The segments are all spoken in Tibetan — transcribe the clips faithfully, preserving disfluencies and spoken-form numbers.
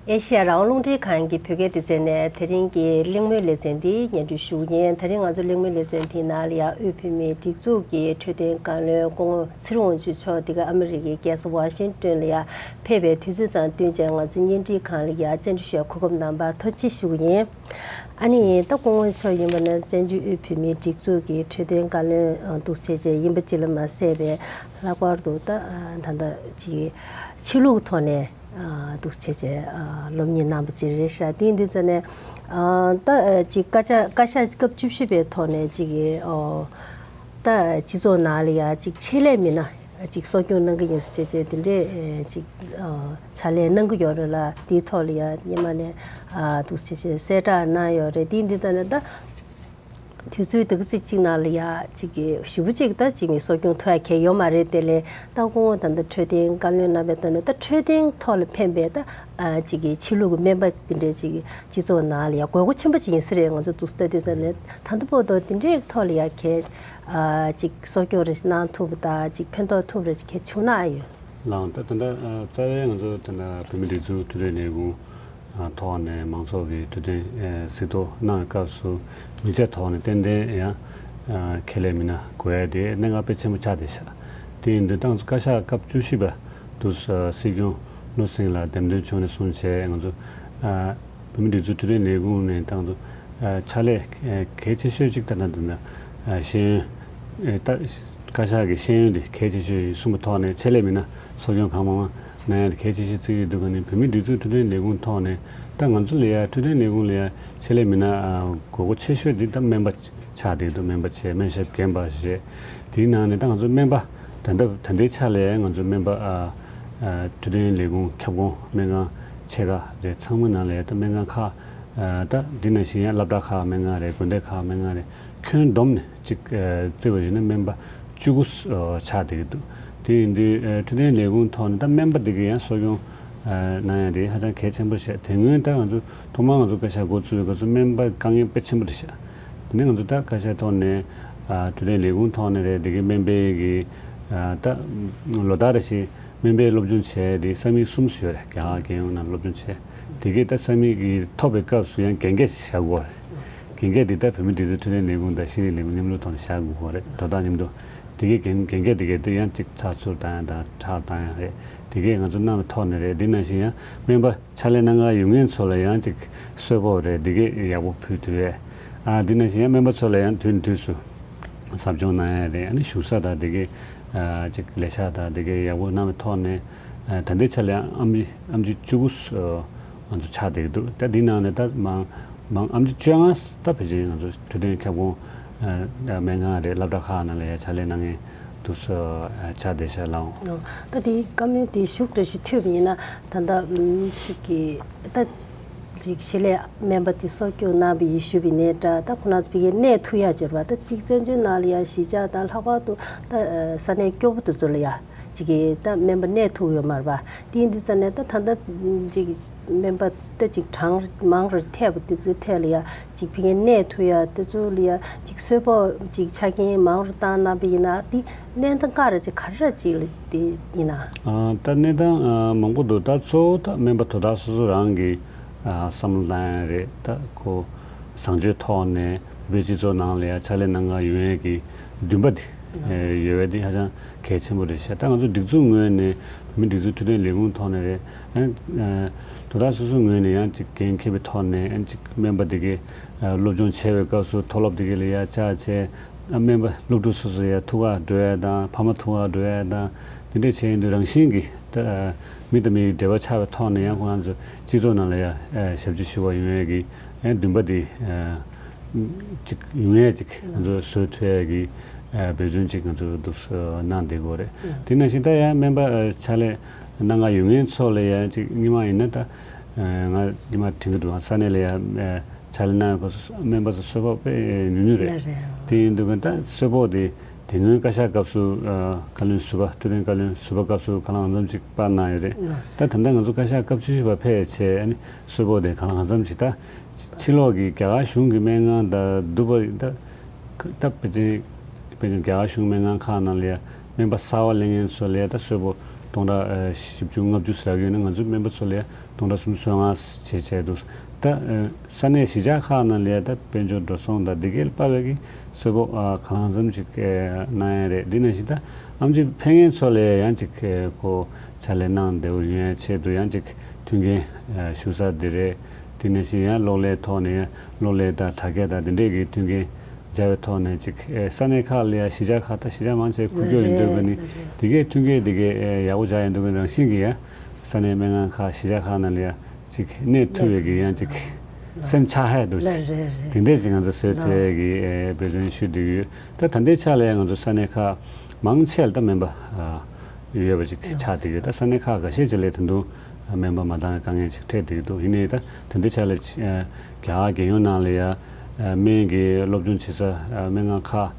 ཨེ་ཤེ་ཡ་རང་དབང་རླུང་འཕྲིན་ཁང་གི་བོད་སྐད་སྡེ་ཚན་ནས་དེ་རིང་གི་གླེང་མོལ་ལེ་ཚན་འདི་སྙན་སྒྲོན་ཞུ་གི་ཡིན། དེ་རིང་ང་ཚོ་གླེང་མོལ་ལེ་ཚན་འདིའི་ནང་ལ་ཡང་དབུས་བོད་མིའི་སྒྲིག་འཛུགས་ཀྱི་འཕྲོད་བསྟེན་བཀའ་བློན་སྐུ་ངོ་ཚེ་རིང་དབང་ཕྱུག་མཆོག་འདི་ག་ཨ་མི་རི་ཀའི་རྒྱལ་ས་ཝ་ཤིང་ཏོན་ལ་ཡང་ཕེབས་པའི་དུས་ཚོད་དང་བསྟུན་བྱས་ང་ཚོ་བརྙན་འཕྲིན་ཁང་ལ་ཡང་བཅར་འདྲི་ཞུ་བའི་གོ་སྐབས་གནང་བར་ཐུགས་རྗེ་ཆེ་ཞུ་གི་ཡིན། ཨ་ནི་ད་སྐུ་ངོ་མཆོག་ཡིན་པ་ན་བཙན་བྱོལ་དབུས་བོད་མིའི་སྒྲིག་འཛུགས་ཀྱི་འཕྲོད་བསྟེན་བཀའ་བློན་འདུག་བྱས་བྱས་ཡིན་པ་གཅིག་ལ་མ་ཟད་པའི་ལྷག་པར་དུ་ད་ད་ལྟ་ཅིག་ཆོས་ལུགས་ཐོག་ནས་འདུག་བྱས་བྱས་སློབ་གཉེར་གནང་བ་ཅིག་རེད་ཤག་དེ་ཡིན་དུས་ཙ་ནས་ད་ཅིག་བཀའ་ཤག་བཀའ་ཤག་སྐབས་བཅུ་བཞི་པའི་ཐོག་ནས་ཅིག་ད་སྤྱི་ཚོགས་ནང་ལ་ཡ་ཅིག་ཆེད་ལས་མི་སྣ་ཅིག་གསོ་སྐྱོང་གནང་གི་ཡིན་ཟེར་བྱས་བྱས་དེ་འདྲས་ཅིག་ཕྱག་ལས་གནང་གི་ཡོད་རེད་ལ། དེའི་ཐོག་ལ་ཡ་སྔོན་མ་ནས་འདུག་བྱས་བྱས་གསལ་བསྒྲགས་གནང་ཡོད་རེད། དེ་ཡིན་དུས་ཙ་ནས་ད། དུས་ཚོད་འདི་ག་ཚོད་ཅིག་ནང་ལ་ཡ་ཅིག་གི་ཞེ་པོ་ཅིག་ད་ཅིག་མི་གསོ་སྐྱོང་ཐུབ་ཡ་གང་ཡང་ཡོད་མ་རེད། དེ་ལས་ད་སྐུ་ངོ་ད་ལྟ་འཕྲོད་བསྟེན་བཀའ་བློན་གནང་བའི་ད་ནི་ད་འཕྲོད་བསྟེན་ཐོག་ལ་ཕན་པའི་ད་ཨ་ཅིག་གི་ཕྱི་ལུགས་ཀྱི་སྨན་པ་དེ་འདྲས་ཅིག་སྤྱི་ཚོགས་ནང་ལ་ཡ་དགོས་མཁོ་ཆེན་པོ་ཅིག་ཡིན་ས་རེད། ང་ཚོ་འདུག་ལྟ་དུས་ཙམ་ནས་ད་ལྟ་བར་དུ་དེ་འདྲའི་ཐོག་ལ་ཡ་གལ་ཨ་ཅིག་གསོ་སྐྱོང་རེ་གནང་ཐུབ་པ་དང་ཅིག་ཕན་ཐོགས་ཐུབ་རེ་གལ་བྱུང་ན་ཨ་ཡོད། ལགས། ད་ད་ལྟ་ཨ་རྩ་བའི་ང་ཚོ་ད་ལྟ་བོད་མི་སྒྲིག་འཛུགས་འཕྲོད་བསྟེན་ལས་ཁུངས་ཨ་ཐོག་ནས་མང་ཚོགས་ཀྱི་འཕྲོད་བསྟེན་ཨ་གཟིགས་རྟོག་གནང་བའི་སྐབས་སུ་མི་ཆ་ཐོག་ནས་ཏན་ཏན་ཡང་ཨ་ཁས་ལེན་མི་སྣ་དགོས་ཡ་དེ་གནད་འགག་དཔེ་ཆེན་པོ་ཆགས་བསྡད་ཤག་དེ་ཡིན་དུས་ད་ང་ཚོ་བཀའ་ཤག་སྐབས་བཅུ་བཞི་པ་དུ་སྲིད་སྐྱོང་བློ་སེང་ལགས་འདེམས་ཐོན་བྱུང་ནས་བཟུང་བྱས་ང་ཚོ་ཨ་བོད་མི་སྒྲིག་འཛུགས་འཕྲོད་བསྟེན་ལས་ཁུངས་ནས་ད་ང་ཚོ་ཨ་ཕྱག་ལས་གལ་ཆེ་ཤོས་གཅིག་ད་ལྟ་འདི་ན་ཨ་ཤེས་ཡོན་ཨ་ད་བཀའ་ཤག་གི་ཤེས་ཡོན་དེ་གལ་ཆེ་ཤོས་ཡིན་གསུངས་པའི་ཐོག་ནས་ཆེད་ལས་མི་སྣ་གསོ་སྐྱོང་གང་མང་མང་གནང་ཡ་དེ་གལ་ཆེ་ཤོས་བརྩི་གི་འདུག་ག་ནི་བོད་མིའི་སྒྲིག་འཛུགས་འཕྲོད་བསྟེན་ལས་ཁུངས་ཐོག་ནས་ད་ང་ཚོ་ལ་ཡ་འཕྲོད་བསྟེན་ལས་ཁུངས་ལ་ཡ་ཆེད་ལས་མི་སྣ་ཨ་དགོས་མཁོ་ཆེ་ཤོས་འདི་ད་སྨན་པ་ཆགས་བསྡད་འདུག་སྨན་པ་བྱས་སྨན་ཞབས་རྒན་པ་བྱས་དེའི་ནང་ནས་ད་ང་ཚོ་སྨན་པ་ད་ལྟ་ད་ལྟའི་ཆ་ལ་ང་ཚོ་སྨན་པ་ཨ་ཨ་འཕྲོད་བསྟེན་ལས་ཁུངས་ཁྱབ་ཁོངས་སྨན་ཁང་ཆེ་ཁག་རེད། ཚང་མ་ནང་ལ་ཡ་ད་སྨན་ཁང་ཁག་ཨ་ད་འདི་ནང་བཞིན་ཡང་སློབ་གྲྭ་ཁག་སྨན་ཁང་རེད། དགོན་སྡེ་ཁག་སྨན་ཁང་རེད། ཁྱོན་བསྡོམས་ནས་གཅིག་ཨ་བརྩི་བ་ཞིག་ན་སྨན་པ་བཅུ་དགུ་ཨ་ཆགས་བསྡད་ཀྱི་འདུག་དེ་ཡིན་དུས་ཨ་འཕྲོད་བསྟེན་ལས་ཁུངས་ཐོག་ནས་ད་སྨན་པ་འདི་གའི་ཡང་གསོ་སྐྱོང་ཨ་གནང་ཡ་དེ་ཧ་ཅང་གལ་ཆེན་པོ་ཞིག་དེ་སྔོན་ད་ང་ཚོ་ཐོག་མར་ང་ཚོ་བཀའ་ཤག་འགོ་བཙུགས་པའི་སྐབས་སུ་སྨན་པ་དཀའ་ངལ་དཔེ་ཆེན་པོ་རེད་ཤག་དེ་ནས་ང་ཚོ་ད་བཀའ་ཤག་ཐོག་ནས་ཨ་འཕྲོད་བསྟེན་ལས་ཁུངས་ཐོག་ནས་རེད། འདི་གའི་སྨན་པའི་གི་ཨ་ད་ལོ་ལྟར་རེ་བཞིན་སྨན་པའི་སློབ་སྦྱོང་བྱས་ཏེ་ས་མིག་གསུམ་ཞིག་ཡོད་རེད། རྒྱ་གར་རྒྱལ་ཡོངས་ནང་སློབ་སྦྱོང་བྱས། དེ་གའི་ད་ས་མིག་གི་ཐོབ་པའི་སྐབས་སུ་ཡང་རྒན་གྱས་ཤིག་བཞག་དགོས་རེད། རྒན་གྱས་དེ་ད་བོད་མིའི་སྒྲིག་འཛུགས་འཕྲོད་བསྟེན་ལས་ཁུངས་དང་ཤེས་རིག་ལས་ཁུངས་མཉམ་རུབ་ཐོག་ནས་བཞག་དགོས་རེད། དོ་བདག་མཉམ་དུ་དེ་གའི་རྒན་རྒན་གྱས་དེ་གའི་ད་ཡང་གཅིག་ཚགས་ཚུད་བཏང་ཡ་དང་ཁྲག་བཏང་ཡ་རེད། དེ་གའི་ང་ཚོ་གནང་བའི་ཐོག་ནས་རེད། དེ་ནང་བཞིན་ཡང་སྨན་པ་ཕྱག་ལས་གནང་ག་ཡོང་མཁན་ཚོ་ལ་ཡང་གཅིག་གསོལ་ཕོགས་རེད། དེ་གའི་ཡག་པོ་ཕུལ་ཐུབ་ཡས། ཨ་དེ་ནང་བཞིན་ཡང་སྨན་པ་ཚོ་ལ་ཡང་དུས་ནས་དུས་སུ་ཟབ་སྦྱོང་གནང་ཡ་རེད། ཨ་ནི་བཞུགས་ས་དང་དེ་གའི་ཨ་གཅིག་ལས་ཤག་དང་དེ་གའི་ཡག་པོ་གནང་བའི་ཐོག་ནས་ཨ་ད་ལྟའི་ཆ་ལ་ཡང་ཨེམ་ཆི་ཨེམ་ཆི་བཅུ་དགུ་ང་ཚོ་ཆགས་བསྡད་ཀྱི་འདུག་ད་འདི་ནང་ནས་ད་མང་མང་ཨེམ་ཆི་བཅོ་ལྔ་ད་ཕལ་ཆེར་ང་ཚོ་འཕྲོད་བསྟེན་ཁྱབ་ཁོངས་ཨ་སྨན་ཁང་རེད། སློབ་གྲྭ་ཁག་ནང་ལ་ཡ་ཕྱག་ལས་གནང་མཁན་འདུག་སེ་ཨ་ཆགས་བསྡད་ཤག་ལགས། ད་དེ་བཀའ་མོལ་དེ་ཞུ་འདྲ་ཞིག་ཐོས་པ་ཡིན་ན་ད་ལྟ་ཨམ་ཅིག་གི་ད་ཅིག་ཆེད་ལས་སྨན་པ་དེ་གསོ་སྐྱོང་གནང་བའི་ཡེ་ཞུ་བའི་གནས་འདྲ་ད་ཁོ་རང་ཚོ་ཕ་གིར་གནས་ཐུབ་ཡ་ཅིག་རེད་པ། ད་ཅིག་བཙན་བྱོལ་ནང་ལ་ཡ་གཞིས་ཆགས་དང་ལྷག་པར་དུ་ད་ས་གནས་སྐྱོ་པོ་དེ་ཚོ་ལ་ཡ། ཅིག་གིས་ད་སྨན་པ་གནས་ཐུབ་ཡོད་མ་རེད་པ། དེ་ཡིན་དུས་ཙ་ནས་ད་ད་ལྟ་ཅིག་སྨན་པ་ད་ཅིག་གྲངས་མང་རུ་ཐེབས་པ་དེ་ཚོའི་ཐད་ལ་ཡ་ཅིག་ཕ་གིར་གནས་ཐུབ་ཡ་དེ་ཚོ་ལ་ཡ་ཅིག་གསོལ་ཕོགས་ཅིག་ཆ་རྐྱེན་མང་རུ་བཏང་གནང་པ་ཡིན་ན་དེ་གནས་སྟངས་ག་རེ་ཅིག་ག་རེ་ཅིག་ལ་དེ་ཡིན་ན། ཨ་ད་གནས་སྟངས་ཨ་མང་པོ་འདུག་ད་གཙོ་བོ་ད་སྨན་པ་དོ་བདག་སོ་སོ་རང་གི་ཨ་བསམ་བློ་བཏང་ཡ་རེད། ད་ཁོ་བཟང་སྤྱོད་ཐོག་ནས་བོད་སྤྱི་ཚོགས་ནང་ལ་ཡ་ཕྱག་ལས་གནང་ག་ཡོང་ཡས་ཀྱི་འདུན་པ་དེ་ཨེ་ཡོད་པ་དེ་ཧ་ཅང་གལ་ཆེན་པོ་རེད་ཤག་ད་ང་ཚོ་སྒྲིག་འཛུགས་ངོས་ནས་བོད་མི་སྒྲིག་འཛུགས་འཕྲོད་བསྟེན་ལས་ཁུངས་ཐོག་ནས་རེད། ཨེ་ཨེ་དོ་བདག་སོ་སོའི་ངོས་ནས་ཡང་ཅིག་འགན་འཁྱེར་བའི་ཐོག་ནས་ཨེ་ཅིག་སྨན་པ་དེ་གའི་ཨེ་སློབ་སྦྱོང་བྱས་པའི་སྐབས་སུ་མཐོ་སློབ་དེ་གའི་ལ་ཡ་བཅར་བྱས། སྨན་པ་སློབ་ཕྲུག་སོ་སོ་ཡ་ཐུག་ག་འགྲོ་ཡ་དང་ཕ་མ་ཐུག་ག་འགྲོ་ཡ་དང་དེ་འདྲས་བྱས་ཡིན་དུས་རང་བཞིན་གྱིས་ད་མི་དང་མི་འབྲེལ་བ་ཆགས་པའི་ཐོག་ནས་ཡང་ཁོ་རང་ཚོ་སྤྱི་ཚོགས་ནང་ལ་ཡ་ཞབས་ཕྱི་ཞུ་བ་ཡོང་ཡ་གི་འདུན་པ་དེ་ཅིག་ཡོང་ཡ་ཅིག་ང་ཚོ་བཟོ་ཐུབ་ཡ་གི་འབད་བརྩོན་ཅིག་ང་ཚོ་འདུག་གནང་བསྡད་ཀྱི་ཡོད་རེད། དེ་ནང་བཞིན་ད་ཡང་སྨན་པ་ཕྱག་ལས་གནང་ག་ཡོང་མཁན་ཚོ་ལ་ཡ་ཅིག་སྔོན་མ་ཡིན་ན་ད་ང་སྔོན་མ་དྲན་གྱི་འདུག་ས་གནས་ལ་ཡ། ཕྱག་ལས་གནང་བའི་སྐབས་སུ་སྨན་པ་ཚོ་གསོལ་ཕོགས་དཔེ་ཉུང་ཉུང་རེད། ལགས་རེད། དེ་ཡིན་དུས་ཀྱང་ད་གསོལ་ཕོགས་དེ་དེ་སྔོན་བཀའ་ཤག་སྐབས་སུ་ཨ་བཀའ་བློན་ཟུར་པ་འཕྲོད་བསྟེན་བཀའ་བློན་ཟུར་པ་སྐབས་སུ་གང་ལ་གང་འཚམ་ཅིག་སྤར་གནང་ཡོད་རེད། ལགས། ད་ད་ལྟ་ང་ཚོ་བཀའ་ཤག་སྐབས་བཅུ་བཞི་པ་ཕེབས་བྱས་ཨ་ནི་གསོལ་ཕོགས་དེ་གང་ལ་གང་འཚམ་ཅིག་ད་ཕྱི་ཕྱི་ལོགས་ཀྱི་རྒྱ་གར་གཞུང་གི་སྨན་ཁང་དང་བསྡུར་བ་ད་ད་ཕལ་ཆེར་ཕལ་ཆེར་རྒྱ་གར་གཞུང་སྨན་ཁང་ཁག་ནང་ལ་ཡ་སྨན་པ་གསར་པ་སླེབས་མཁན་ཚོ་ལ་ཡ་ད་གསོལ་ཕོགས་ སྟོང་ཕྲག་ཨ་བཞི་བཅུ་ལྔ་བཅུ་ཟེར་གྱི་ཡོད་ན། ང་ཚོའི་སྨན་པ་ཚོ་ལ་ཡ་སྟོང་ཕྲག་སུམ་ཅུ་སོ་ལྔ་བྱས་བྱས་འདུག་ད་ཨ་ས་གནས་གཞིས་ཆགས་ཁག་ནང་ལ་ཡ་ད་དཔལ་འབྱོར་འགྲོ་སོང་དང་འདི་གའི་དཔག་པའི་གི་གསོལ་ཕོགས་ཨ་གང་ལ་གང་འཚམ་ཅིག་ཨ་གནང་ཡ་རེད། འདི་ནང་བཞིན་ད་ཨེམ་ཆི་ཕེབས་མཁན་ཚོ་ལ་ཡ་ཡང་ཅིག་ཨ་ཁོ་ཕྱག་ལས་གནང་བདེ་པོ་ཡོང་ཡ་ཆེད་དུ་ཡང་ཅིག་མཐུན་རྐྱེན་ཨ་ཞུ་ས་འདི་རེད། འདི་ནང་བཞིན་ཡང་གློག་ཀླད་ཐོག་ནས་ཡང་གློག་ཀླད་དང་དྲ་རྒྱ་དང་འདི་འདྲས་ཀྱི་མཐུན་རྐྱེན་སྦྱར་བའི་ཐོག་ནས་ཅིག་ཨེ་ས་གནས་ཁག་ལ་ཡ་གཞིས་ཆགས་ཁག་ད་གཞིས་ཆགས་མང་ཆེ་འཁོར་སྐྱོད་ཡིན་འདུག་གི་ནི། རེད། དེ་གའི་མཐུན་རྐྱེན་དེ་གའི་ཨེ་ཡག་པོ་ཆགས་ཡིན་འདུག་གི་རང་བཞིན་གྱི་ཡ་ས་གནས་སྨན་ཁང་ཁག་གཞིས་ཆགས་ཁག་ནང་ལ་ཡ་ཅིག་གནས་ཐུབ་པའི་གི་ཡང་ཅིག་སེམས་ཆགས་ཧད་འདུག་ཅིག་རེད། རེད། རེད། དེ་འདྲས་ཅིག་ང་ཚོ་བཟོས་ཐུབ་ཡ་གི་ཨེ་འབད་བརྩོན་ཞུ་བསྡད་ཀྱི་ཡོད། ད་ད་ལྟའི་ཆ་ལ་ཡ་ང་ཚོ་ས་གནས་ཁག་མང་ཆེ་ལ་ད་སྨན་པ་ཨ་ཡོད་པ་ཅིག་ཆགས་བསྡད་ཀྱི་ཡོད། ད་ས་གནས་ཁག་འགའ་ཤས་ཅིག་ལ་ད་དུང་སྨན་པ་མ་འདང་བའི་དཀའ་ངལ་ཅིག་འཕྲད་བསྡད་ཀྱི་འདུག་ཡིན་ནའི་ད་ད་ལྟའི་ཆ་ལ་ཨ་རྒྱ་གར་རྒྱལ་ཡོངས་ནང་ལ་ཡ་ཨ་སྨན་གྱི་སློབ་སྦྱོང་བྱེད་ས་ཨ་སྨན་ཁང་ཁག་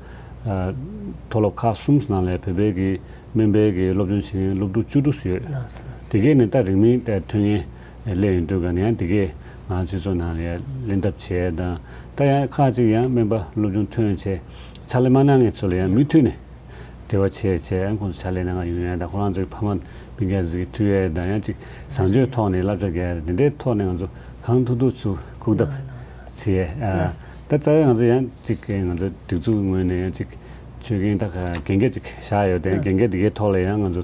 ཨ་མཐོ་སློབ་ཁག་གསུམ་ནང་ལ་བོད་པའི་གི་སྨན་པའི་གི་སློབ་སྦྱོང་བྱེད་མཁན་སློབ་ཕྲུག་བཅུ་དྲུག་ཙམ་ཡོད། ལགས་སོ། དེ་གས་ནི་ད་རིང་མིན་ཐོན་མཁན་སླེབས་ཡོང་དུས་ག་ནས་ཡང་དེ་གས་ང་སྤྱི་ཚོགས་ནང་ལ་ཡང་ལེན་ཐབས་བྱས་དང་། ད་ཡང་ཁག་ཅིག་ཡང་སྨན་པ་སློབ་སྦྱོང་ཐོན་བྱས་ཕྱག་ལས་མ་གནང་མཁན་ཚོ་ལ་ཡང་མུ་མཐུད་ནས་འབྲེལ་བ་བྱས་བྱས་ཡང་ཁོང་ཚོ་ཕྱག་ལས་གནང་ག་ཡོང་ཡ་དང་། ཁོ་རང་ཚོའི་ཕ་མ་སྤུན་ཀྱག་ཚོ་གི་ཐུག་ཡ་དང་། ཡང་ཅིག་བཟང་སྤྱོད་ཐོག་ནས་བསླབ་བྱ་རྒྱག་ཡ་དེ་འདྲའི་ཐོག་ནས་ང་ཚོ་གང་ཐུབ་ཐུབ་ཚུར་ཁུག་ཐབས་བྱས་ཡ། ད་རྩ་བའི་ང་ཚོ་ཡང་ཅིག་ང་ཚོ་སྒྲིག་འཛུགས་ངོས་ནས་ཡང་ཅིག་ཆོད་མཁན་ད་གན་རྒྱ་ཅིག་བཞག་ཡོད་དེ། གན་རྒྱ་དེ་གའི་ཐོག་ལ་ཡང་ང་ཚོ་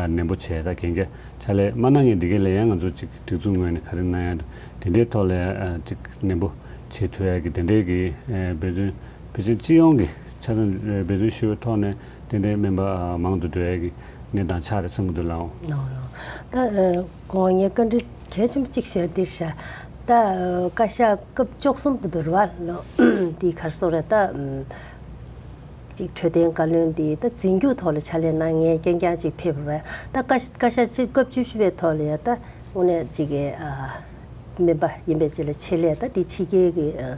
ནན་པོ་བྱས། ད་གན་རྒྱ་ཕྱག་ལས་མ་གནང་མཁན་དེ་གའི་ལ་ཡང་ང་ཚོ་ཅིག་སྒྲིག་འཛུགས་ངོས་ནས་ག་རེ་གནང་ཡ་འདུག་དེ་འདྲའི་ཐོག་ལ་ཡང་ཅིག་ནན་པོ་བྱེད་ཐུབ་ཡ་གི་དེ་འདྲའི་གི་འབད་བརྩོན་ཕལ་ཆེར་སྤྱི་ཡོངས་ཀྱི་ཆ་ཚང་འབད་བརྩོན་ཞུ་བའི་ཐོག་ནས་དེ་འདྲའི་སྨན་པ་མང་དུ་འགྲོ་ཡ་གི་གནས་སྟངས་ཆགས་རེད་བསམ་གྱི་འདུག་ལགས། ལགས་ལགས། ད་ཨ་གོང་ངས་བཀའ་འདྲི་གལ་ཆེན་པོ་གཅིག་བཤད་འདིར་བཞག་ད་ཨ་བཀའ་ཤག་སྐབས་བཅུ་གསུམ་པ་དུ་རེད་བ་ལགས། འདི་ག་རེ་ཟེར་དགོས་རེད། ད་ཨམ་ཅིག་འཕྲོད་བསྟེན་བཀའ་བློན་འདི་ད་འཛིན་སྐྱོང་ཐོག་ལ་ཕྱག་ལས་གནང་མཁན་རྐྱང་རྐྱང་ཅིག་ཕེབས་པ་རེད། ད་བཀའ་བཀའ་ཤག་ཅིག་སྐབས་བཅུ་བཞི་པའི་ཐོག་ལ་ཡ་ད་དངོས་གནས་ཅིག་གི་ཨ་སྨན་པ་ཡིན་པའི་ཆ་ལ་ཆེད་ལས་ད་འདི་ཕྱི་རྒྱལ་གྱི་ཨ་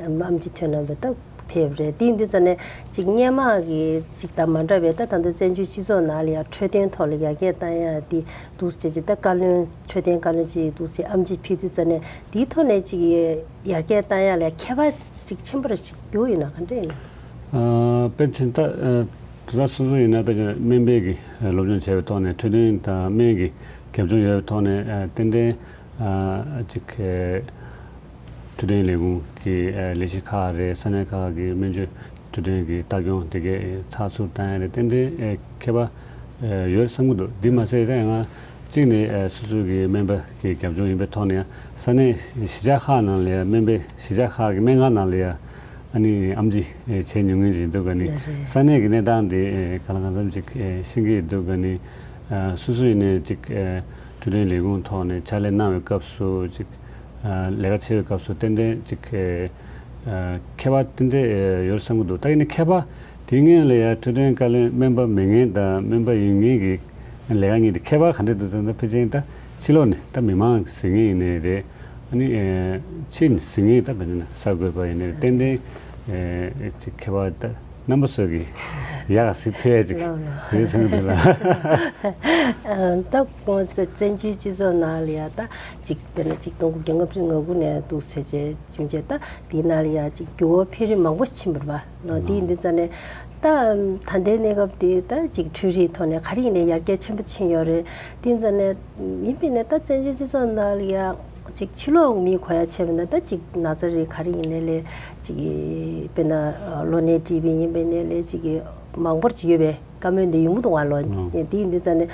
ཨམ་ཅིག་ཐོན་གནང་བའི་ད་ཕེབས་རེད། དེ་ཡིན་དུས་ཙ་ནས་ཅིག་སྔོན་མ་གི་ཅིག་དང་མ་འདྲ་བའི་ད་ད་ལྟ་བཙན་བྱོལ་སྤྱི་ཚོགས་ནང་ལ་ཡང་འཕྲོད་བསྟེན་ཐོག་ལ་ཡར་རྒྱས་བཏང་ཡ་དེ་འདུག་ཟེར་ཅིག་ད་བཀའ་བློན་འཕྲོད་བསྟེན་བཀའ་བློན་ཅིག་འདུག་ཟེར་ཨམ་ཅིག་ཕེབས་དུས་ཙ་ནས་དེའི་ཐོག་ནས་ཅིག་ཡར་རྒྱས་བཏང་ཡ་ལ་ཁྱད་པར་ཅིག་ཆེན་པོ་རེ་ཞིག་གྱུར་ཡོད་ན་ག་འདྲ་ཡིན། ཨ་དཔེ་ཆ་ད་ཨ་དེ་དག་སོ་སོ་ཡིན་ན་དཔེ་ཆ་སྨན་པའི་གི་སློབ་སྦྱོང་བྱས་པའི་ཐོག་ནས་འཕྲོད་བསྟེན་དང་སྨན་གྱི་རྒྱབ་ལྗོངས་ཡོད་པའི་ཐོག་ནས་ཨ་ཏན་ཏན་ཨ་ཅིག་ཨ་འཕྲོད་བསྟེན་ལས་ཁུངས་ཀྱི་ཨ་ལས་གཞི་ཁག་རེད། ས་གནས་ཁག་གི་སྨན་བཅོས་འཕྲོད་བསྟེན་གྱི་ལྟ་སྐྱོང་དེ་གའི་ཚགས་ཚུད་བཏང་ཡ་རེད། ཏན་ཏན་ཨ་ཁྱད་པར་ཨ་ཡོད་བསམ་གྱི་འདུག་འདི་མ་ཟད་ད་ཡང་གཅིག་ནས་ཨ་སོ་སོ་གི་སྨན་པ་གི་རྒྱབ་ལྗོངས་ཡིན་པའི་ཐོག་ནས་ཡང་ས་གནས་གཞིས་ཆགས་ཁག་ནང་ལ་ཡང་སྨན་པའི་གཞིས་ཆགས་ཁག་གི་སྨན་ཁང་ནང་ལ་ཡང་ཨ་ནི་ཨམ་ཅིག་ཨ་བྱས་མྱོང་མཁན་ཞིག་འདུག་ག་ནི། ལགས་རེད། ས་གནས་ཀྱི་གནས་སྟངས་དེ་ཨ་གང་ལ་གང་འཚམ་ཅིག་ཨ་ཤེས་ཀྱི་འདུག་ག་ནི། ཨ་སོ་སོ་ཡིན་ནའི་ཅིག་ཨ་འཕྲོད་བསྟེན་ལས་ཁུངས་ཐོག་ནས་ཕྱག་ལས་གནང་བའི་སྐབས་སུ་ཅིག་ཨ་ལས་ཀ་བྱེད་པའི་སྐབས་སུ་ཏན་ཏན་ཅིག་ཨ་ཨ་ཁྱད་པར་ཏན་ཏན་ཨ་ཡོད་བསམ་གྱི་འདུག་ད་ཡིན་ནའི་ཁྱད་པར་དེ་སྔོན་ལ་ཡང་འཕྲོད་བསྟེན་བཀའ་བློན་སྨན་པ་མེད་མཁན་དང་སྨན་པ་ཡིན་མཁན་གྱི་ལས་ཀ་གཉིས་དེ་ཁྱད་པར་ག་འདྲ་འདུག་ཟེར་ན། ཕལ་ཆེར་ད་ཕྱི་ལོགས་ནས་ད་མི་མང་གཟིགས་མཁན་ཡིན་ནའི་རེད། ཨ་ནི་ཨེ་ཕྱི་ནས་གཟིགས་མཁན་ད་བེད་ན་གསར་འགོད་པ་ཡིན་ནའི་ཏན་ཏན་ཨེ་ཅིག་ཁྱད་པར་ད་རྣམ་པ་ཚོ་གི་ཡག་ག་གཟིགས་ཐུབ་ཡ་ཅིག་ལགས་ལགས། རེད་བསམ་གྱི་འདུག་ལགས། ཨ་ད་ཁོང་བཙན་བཙན་བྱོལ་སྤྱི་ཚོགས་ནང་ལ་ཡ་ད་ཅིག་དཔེར་ན་ཅིག་སྟོང་དགུ་བརྒྱ་ལྔ་བཅུ་ང་དགུ་ནས་འདུག་ཟེར་བྱས་བྱུང་བྱས་ད་དེའི་ནང་ལ་ཡ་ཅིག་འགྱུར་བ་འཕེལ་རིམ་མང་པོ་ཕྱིན་པ་རེད་པ། ལགས། དེ་ཡིན་དུས་ཙ་ནས་ད་ད་ལྟའི་གནས་སྐབས་དེ་ད་ཅིག་འཕྲུལ་རིག་ཐོག་ནས་ག་རེ་ཡིན་ནའི་ཡར་རྒྱས་ཆེན་པོ་ཕྱིན་ཡོད་རེད། དེ་ཡིན་ཙ་ནས་ཡིན་པས་ནས་ད་བཙན་བྱོལ་སྤྱི་ཚོགས་ནང་ལ་ཡ་ཅིག་ཕྱི་ལོགས་མི་གོ་ཡ་ཆེ་བ་ན་ད་ཅིག་ན་ཚ་རིགས་ག་རེ་ཡིན་ནའི་ལས་ཅིག་དཔེར་ན་གློ་ནད་ཊི་བི་ཡིན་པས་ནའི་ལས་ཅིག་མང་པོ་ཅིག་ཡོད་པའི་བཀའ་མོལ་འདི་ཡོང་གི་འདུག་བ། ལོ་ཨང་དེ་ཡིན་དུས་ཙ་ནས་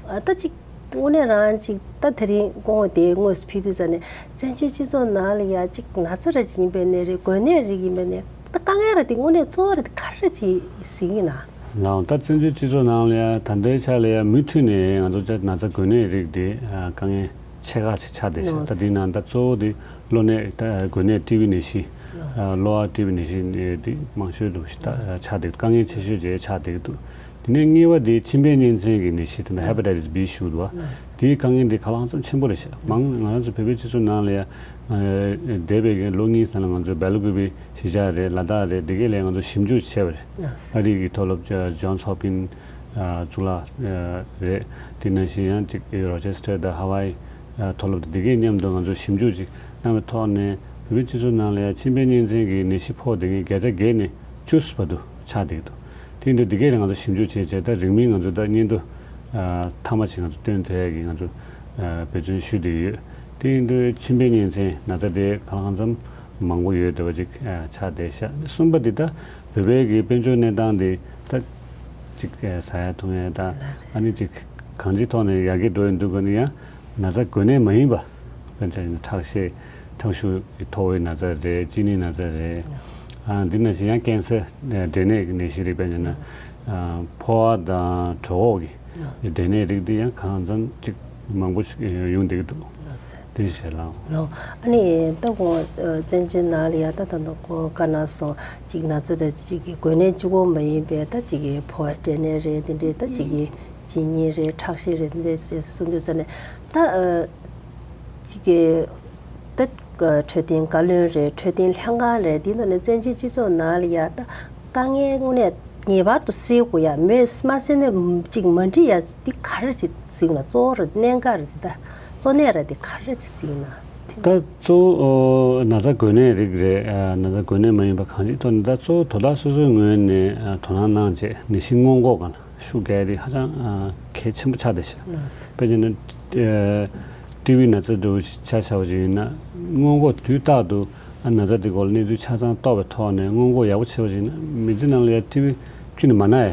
ཨ་ད་ཅིག་དངོས་གནས་རང་ཅིག་ད་དེ་རིང་སྐུ་ངོ་དེ་དངོས་སུ་ཕེབས་དུས་ཙ་ནས་བཙན་བྱོལ་སྤྱི་ཚོགས་ནང་ལ་ཡ་ཅིག་ན་ཚ་ར་ཅིག་ཡིན་པས་ནའི་རེད། འགོས་ནད་རིགས་ཡིན་པས་ནའི་ད་དཀའ་ངལ་ར་དེ་དངོས་གནས་གཙོ་བོ་ར་དེ་ག་རེ་ཅིག་གཟིགས་ཡིན་ན། ལགས། ད་བཙན་བྱོལ་སྤྱི་ཚོགས་ནང་ལ་ཡ་ད་ལྟའི་ཆ་ལ་ཡ་མུ་མཐུད་ནས་ང་ཚོ་ཅག་ན་ཚ་འགོས་ནད་རིགས་དེ་ཨ་དཀའ་ངལ་ཆེ་ཁག་ཅིག་ཆགས་བསྡད་ཤག་ད་དེའི་ནང་ད་གཙོ་བོ་དེ་གློ་ནད་ད་འགོས་ནད་ཊི་བི་ནད་གཞི་ཨ་གློ་བ་ཊི་བི་ནད་གཞི་དེ་མང་ཤོས་དུ་ད་ཆགས་བསྡད། དཀའ་ངལ་ཆེ་ཤོས་དེ་ཆགས་བསྡད་འདུག་དེ་ནས་གཉིས་པ་དེ་མཆིན་པའི་གཉན་ཚད་ཀྱི་ནད་གཞི་དེ་འདྲ་ཧེ་པ་ཊའི་ཊི་སི་བི་ཞུ་འདུག་བ། དེའི་དཀའ་ངལ་དེ་ཁ་ལག་ཚོ་ཆེན་པོ་རེད་ཤག་མང་ང་རང་ཚོ་བོད་པའི་སྤྱི་ཚོགས་ནང་ལ་ཡ་འདས་པའི་ལོ་གཉིས་ཙམ་ལ་ང་ཚོ་སྦེལ་ཀོབ་པའི་གཞིས་ཆགས་རེད། ལ་དྭགས་རེད། དེ་གའི་ལ་ང་ཚོ་ཞིབ་འཇུག་བྱས་པ་རེད། ཨ་རི་གི་མཐོ་སློབ་ཇོན་སི་ཧོབ་ཀིན་གཙུག་ལག་རེད། དེ་ནང་བཞིན་ཡང་ཅིག་རོ་ཆེ་སི་ཊར་དང་ཧ་ཝའི་མཐོ་སློབ་དང་དེ་གའི་མཉམ་དུ་ང་ཚོ་ཞིབ་འཇུག་ཅིག་གནང་བའི་ཐོག་ནས་བོད་པའི་སྤྱི་ཚོགས་ནང་ལ་ཡ་མཆིན་པའི་གཉན་ཚད་ཀྱི་ནད་གཞི་ཕོག་བསྡད་མཁན་བརྒྱ་ཆ་བརྒྱད་ནས་བཅུ་བར་དུ་ཆགས་བསྡད་འདུག་དེ་ཡིན་དུས་དེ་གའི་ལ་ང་ཚོ་ཞིབ་འཇུག་བྱས་བྱས་ད་རིང་མིན་ང་ཚོ་ད་སྙིང་དུ་ ཨ་ཐ་མ་ཅིག་ང་ཚོ་སྟོན་ཐུབ་ཡ་གི་ང་ཚོ་ཨ་འབད་བརྩོན་ཞུ་བསྡད་ཡོད། དེ་ཡིན་དུས་མཆིན་པའི་ཉིན་མཚན་ན་ཚ་དེ་གང་ལ་གང་འཚམ་མང་པོ་ཡོད་བསྡད་པ་ཅིག་ཨ་ཆགས་བསྡད་ཤག་གསུམ་པ་འདི་ད་བོད་པའི་གི་དཔལ་འབྱོར་གནས་སྟངས་འདི་ད་ཅིག་ཨ་ཟ་ཡ་འཐུང་ཡ་དང་ཨ་ནི་ཅིག་གང་ཅིའི་ཐོག་ནས་ཡར་རྒྱས་འགྲོ་ཡིན་འདུག་ག་ནི་ཡང་ན་ཚ་འགོས་ནད་མ་ཡིན་པ། དཔེར་ན་ཆ་བཞག་ན་ཁྲག་ཤེད་ཁྲག་ཤུགས་ཀྱི་མཐོ་བའི་ན་ཚ་རེད། གཅིན་སྙི་ན་ཚ་རེད། ཨ་འདི་ནང་བཞིན་ཡང་ཀན་སར་ཨ་འབྲས་ནད་ཀྱི་ནད་གཞི་རིགས་དཔེར་ན་ཨ་ཕོ་བ་དང་གྲོད་ཁོག་གི་འབྲས་ནད་རིགས་འདི་ཡང་གང་འཚམ་ཅིག་མང་པོ་ཞིག་ཡོང་བསྡད་ཀྱི་འདུག་ལགས་སོ། དེ་ཞལ་ལག་ལོ། ཨ་ནི་ད་ཁོང་བཙན་བྱོལ་ནང་ལ་ཡ་ད་ད་ད་ཁོང་བཀའ་གནང་སོང་། ཅིག་ན་ཚ་རེད་ཅིག་གི་འགོས་ནད་གཅིག་པོ་མ་ཡིན་པའི་ད་ཅིག་གི་ཕོ་བའི་འབྲས་ནད་རེད། དེ་འདྲའི་ད་ཅིག་གི་གཅིན་སྙི་རེད། ཁྲག་ཤེད་རེད། དེ་འདྲའི་གསུང་དུས་ཙ་ནས་ད་ཅིག་གི་ད་འཕྲོད་བསྟེན་བཀའ་བློན་རེད། འཕྲོད་བསྟེན་ལྷན་ཁང་རེད། དེ་ནང་ནས་བཙན་བྱོལ་སྤྱི་ཚོགས་ནང་ལ་ཡ་ད་དཀའ་ངལ་དངོས་གནས་ངེས་པར་དུ་སེལ་དགོས་ཡ། མེད་མ་སེལ་ན་ཅིག་མ་འགྲིག་ཡ་དེ་ག་རེ་ཅིག་ཟིན་ན། གཙོ་བོ་རེད་གནད་འགག་རེད་དེ་ད་གཙོ་གནད་རེད་དེ་ག་རེ་ཅིག་ཟིན་ན་དེ། ད་གཙོ་བོ་ན་ཚ་འགོས་ནད་རིགས་རེད། ན་ཚ་འགོས་ནད་མ་ཡིན་པ་གང་ཅིའི་ཐོག་ནས་ད་གཙོ་བོ་དོ་བདག་སོ་སོའི་ངོས་ནས་དོ་སྣང་གནང་བྱས་ནད་གཞི་སྔོན་འགོག་གང་ལ་ཤུགས་རྒྱག་ཡ་དེ་ཧ་ཅང་གལ་ཆེན་པོ་ཆགས་བསྡད་ཤག་དཔེར་བྱས་ན་ཨ་ཊི་བི་ན་ཚ་འདྲ་བོ་ཆ་བཞག་པ་ཅིག་ཡིན་ན་སྔོན་འགོག་དུས་རྟག་ཏུ་ཨ་ན་ཚ་དེ་སྐོར་ལ་གནས་ཚུལ་ཆ་ཚང་རྟོགས་པའི་ཐོག་ནས་སྔོན་འགོག་ཡག་པོ་བྱས་པ་ཅིག་ཡིན་ན་མི་ཚེ་ནང་ལ་ཡ་ཊི་བི་ཁྱོན་ནས་མ་ན་ཡ་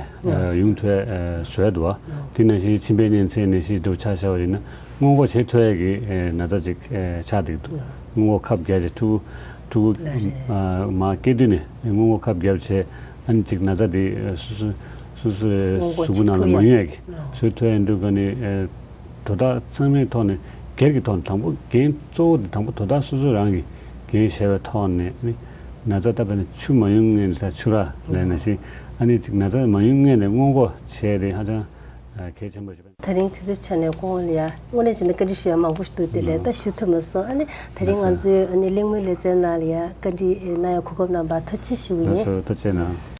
ཡོང་ཐུབ་ཡ་བཟོ་ཡ་འདུག་བ། དེ་ནང་བཞིན་མཆིན་པའི་ཉིན་མཚན་ནད་གཞི་འདྲ་བོ་ཆ་བཞག་པ་ཡིན་ན་སྔོན་འགོག་བྱེད་ཐུབ་ཡ་གི་ན་ཚ་ཅིག་ཆགས་བསྡད་འདུག་སྔོན་འགོག་ཁབ་བརྒྱབ་བྱས་ཕྲུ་གུ་ཕྲུ་གུ་མ་སྐྱེས་དུས་ནས་སྔོན་འགོག་ཁབ་བརྒྱབ་བྱས། ཨ་ནི་ཅིག་ན་ཚ་དེ་སོ་སོ་སོ་སོའི་སྔོན་འགོག་གཟུགས་པོ་ནང་ལ་མ་ཡོང་ཡ་གི་བཟོ་ཐུབ་ཡ་འདུག་ག་ནི་དོ་བདག་ཚང་མའི་ཐོག་ནས་སྒེར་གྱི་ཐོག་ནས་དང་པོ་འགན་གཙོ་བོ་དེ་དང་པོ་དོ་བདག་སོ་སོ་རང་གི་འགན་བཞེས་པའི་ཐོག་ནས་ཨ་ནི་ན་ཚ་ད་དཔེར་ན་ཆུ་མ་ཡོང་སྔོན་ལ་ད་ཆུ་རགས་ལབ་ནང་བཞིན་ཨ་ནི་ཅིག་ན་ཚ་མ་ཡོང་སྔོན་ནས་སྔོན་འགོག་བྱས་ཏེ་ཧ་ཅང་གལ་ཆེན་པོ་ཞིག་རེད། དེ་རིང་དུས་ཚོད་ཆ་ནས་ཁོང་ལ་ཡ་དངོས་གནས་བྱས་ན་བཀའ་འདྲི་ཞུ་ཡ་མང་པོ་ཞིག་འདུག་དེ་ལས་ད་ཞུ་ཐུབ་མ་སོང་། ཨ་ནི་དེ་རིང་ང་ཚོའི་ཨ་ནི་གླེང་མོལ་ལེ་ཚན་ནང་ལ་ཡ་བཀའ་འདྲི་གནང་ཡ་གོ་སྐབས་གནང་བར་ཐུགས་རྗེ་ཆེ་ཞུ་གི་ཡིན། ལགས་སོ། ཐུགས་རྗེ་གནང་།